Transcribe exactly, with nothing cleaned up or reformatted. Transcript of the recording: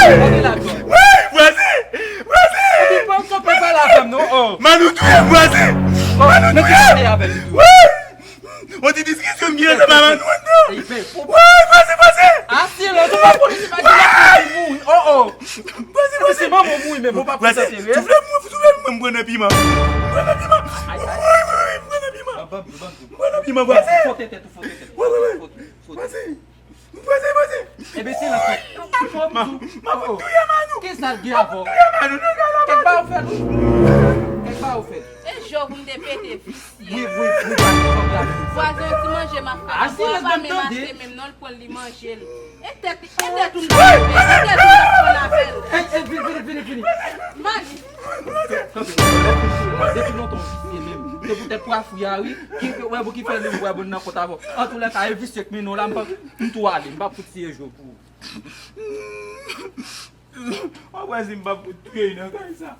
Kote la, John? Woy, vwazen! Vwazen! Epi, pa, pa, pa pale avè m, non, oh. Manou touye m, vwazen! Oh, Manou touye m! Avè m tou. Woy! On ti diskisyon m gen ansanm a Manou anndan. Woy, vwazen, vwazen! Ah, silans, ou pa konnen se pa di la ki mouri, oh, oh. Vwazen, vwazen! Se manman mouri, men bon, pa konsantre. Soufle m, soufle m, mwen m pran nan piman. M pran nan piman. Ay, ay. Woy, woy, woy, m pran nan piman. Ban m, ban m, ban m. M pran nan piman, vwazen! Fwote tèt ou, fwote tèt ou. Woy, woy, woy. Fwote, fwote. Vwazen! Vwazen, vwazen! Ebyen, se la. Ma, ma fout touye Manou! Kisa l gen avè w? Ma fout touye Manou nan kay la, Manou! Kèk bagay ou fè l? Kèk bagay ou fè l? E jòv ou m te pete, visye. Wi, wi, wi, pa gen jòv la. Vwazen, yon ti manje m ap fè la. Bò a pa menm achte menm non, l pran l, li manje l. E tèt, e tèt ou m t ap fè, e tèt ou m t ap pran avè l. E, e, vini, vini, vini, vini. Mani. Kanpe, kanpe, lè fini, depi lontan w visye menm. Se poutèt pwa fwi a, wi, ki, ki, wè, pou ki fè li, wè, bon, nan kont avè w. Antoulèka, e visye k mennen w la, m pa, m tou ale, m pa fout siye jòv pou ou. Wè, wè, si m pa fout touye nan kay sa.